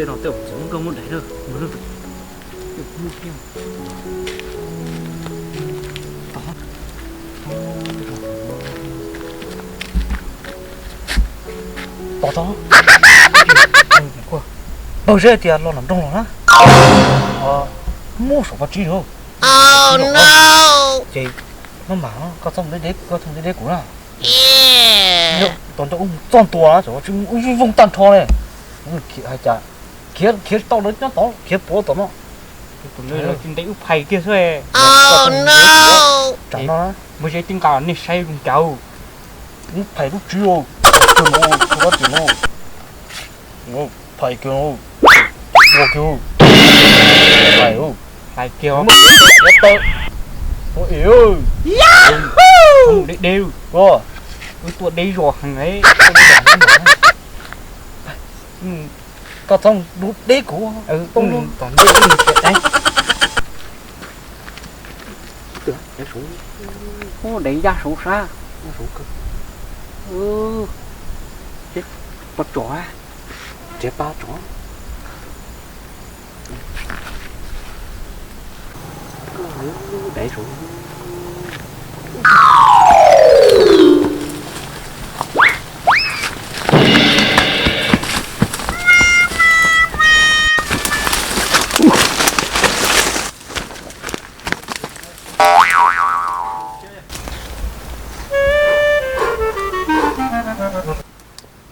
Tej no tej zaum txawm muab nkauj muab dev na. Tos tso. Npawg zeb tias los nram nroog los na. Muab saum Paj Tsib lawm. Ces maj mam koj txhob mus deb deb, koj txhob mus deb deb kuv na. Tos nrog wb mus txog ntua na, tsis mus wb voog tag nrho ne. Hais cas khiav, khiav tau lawv nyob tod, khiav puav tom no. Tus lawv tsis ntev wb phais kiag xwb. Tsam no npawg zeb twb nqa nej saib zoo cas. Wb phais lub tswv los, no, phais kiag, ua kiag, phais, phais kiag, khiav tawm, ua i, deb deb, wb tuaj deb zos heev. Koj txhob dub deb kuv. Dev ncaj saud sab. Pov tsom, tov tsom.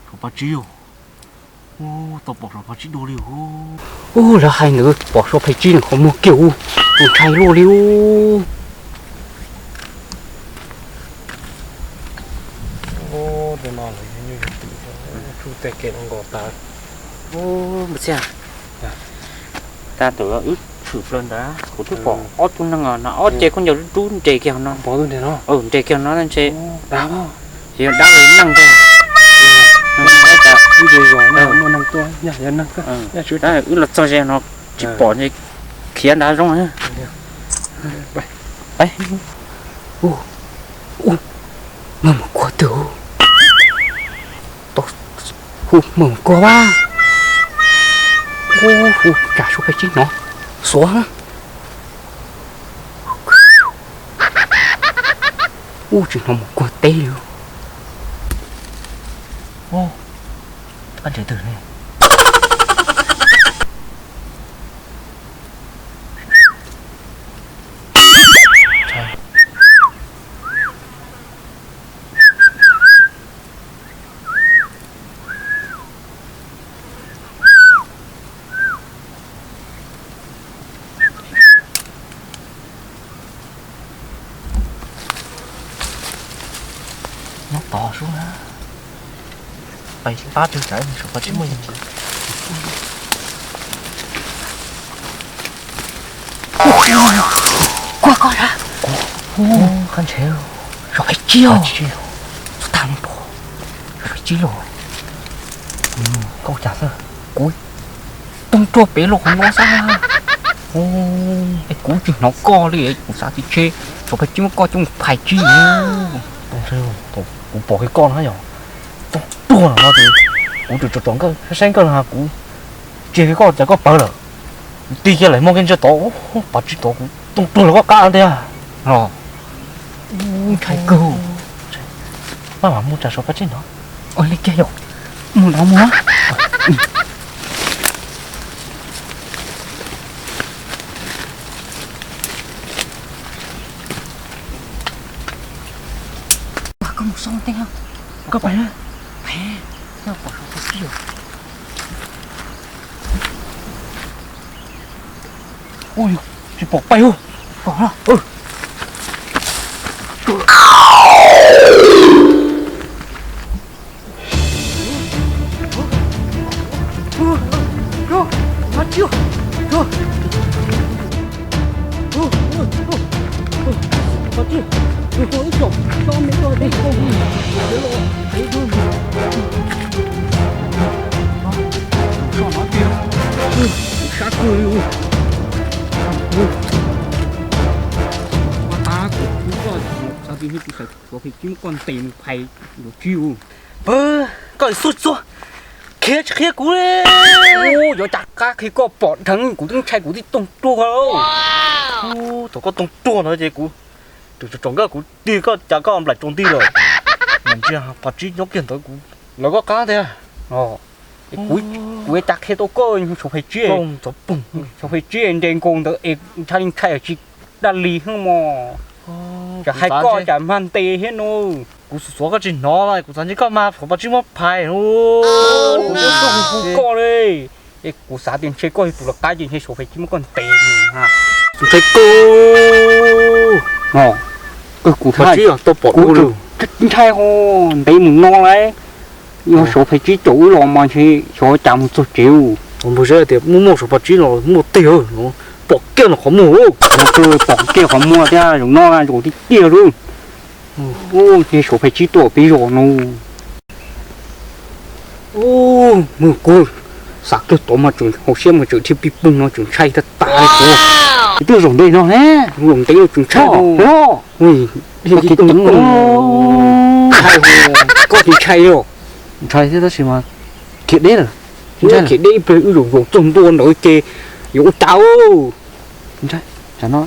Suav Paj Tsib, tau pom Suav Paj Tsib dua li. Ub, lawv hais ntawd pom Suav Paj Tsib nws qhov muag kiag ub, tus ntshai luaj li ub. Tej no lawv yog nyuj yog twm, tsuj tej kev no nkaus tas. Ub, Maiv Txiaj, tag ntawd wb tshwm plaws ntawd kuv twb pom ob tug neeg no, ob ce khaub ncaws dub dub nres kiag no. Nres kiag no ntshe yog dab los neeg thiab. Wb los txog ze no tsis pom, khiav nrad zoo. Hu, hu, maj mam kuag twg, hu, maj mam kuag vas. Hu, hu, tsam Suav Paj Tsib hnov xuav. Ub, tsis hnov mus kuag teb li. Ub, qab ntses twg ne? Nyob tod sub na. Pais pab tsawg tsawv, Suav Paj Tsib muaj yog. Kuv, kuv, kuv, qab ntses, Suav Paj Tsib os. Txhob tag no pom, Suav Paj Tsib los. Koj ua cas xwb? Kuv toog ruaj pem los qhov no xwb. Es kuv tsis hnov koj li, kuv xav tias ntshe Suav Paj Tsib muab koj coj mus phais tsib. Kuv pom kiag koj no yog toog ruaj no ces kuv tseem tsom tsom nkawj saib nkawj no, kuv tsis kiag koj cas koj pawv lawm. Kuv tig kiag lawm muaj kiag ntsia tod, Paj Tsib tod kuv toog ruaj lawm koj qab tiag. Ntshai kawg. Maj mam mus tsam Suav Paj Tsib no. Ua li kiag yom, mus nrad mus. Koj mus xauj tej, koj pais na. Pais, pom Suav Paj Tsib os. Ua yog tsis pom pais ub. Pom na. Sab kawg li. Ua tas kuv koj xav tias yog kuv xav Suav Paj Tsib muab koj ntes mus phais yuav tsib ub. Pab koj xub txuag. Khiav tsis khiav kuv li. Yuav cas qab khi koj pom dheev kuv twb ntshai kuv tib toog ruag. Thaum koj toog ruag no ces kuv tseem tsom nkaj kuv tig koj cas koj nplaim tsaus nti lawm. Mas ntsia phom tsib nyob kiag ntawd kuv lawv koj qab tiag. Kuv yuav cas qhia tau koj, Suav Phem Tsib. Suav Phem Tsib nres nkaus ntawd es ntshai li ntshai tsis daj li heev mos. Cas hais koj cas mag ntes thiab no. Kuv xuav xuav koj tsis hnov no, kuv xav ntshe koj mag Suav Phem Tsib muab phais no. Kuv hu hu koj li. Es kuv xav tias ntshe koj yog tus lawv qab ces ntshe Suav Phem Tsib muab koj ntes. Tus ntshai kawg. Kawg kuv Phem Tsib tau pom kuv ntshai ho ntev mus no lauj. Yog Suav Phem Tsib caum wb los mas ntshe xyov cas mus txog tsev. Ua npawg Zeb tias muaj muaj Suav Phem Tsib los muaj tig, pom kiag no qhov muag. Pom kiag qhov muag thiab, zaum no zaum tiag tiag lauj. Ntshe Suav Phem Tsib tuaj peb zos no. Kuv xav kawg tod mas tseem hauv siab mas tseem dhia pij poog no tseem ntshai tag tag li kuv. Twb zaum ntev no ne, zaum ntev no tseem ntshai. Koj tsis ntshai li os? Ntshai thiab tab sis mas khiav deb lawm. Khiav deb ib pliag wb zaum zaum txog ntua ntawd ces yuav ua cas? Ntshai, tsam no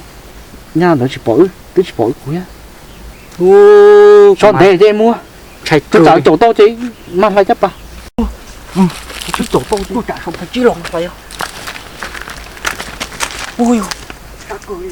nyaj ntawd tsis pom wb, twb tsis pom wb kuv thiab. Tso ntev ces muab, ntshai, tsam caum tau ces mag hlais caj pas. Twb caum tau, twb tsam Suav Phem Tsib los hlais. Ua yog, sab kawg li.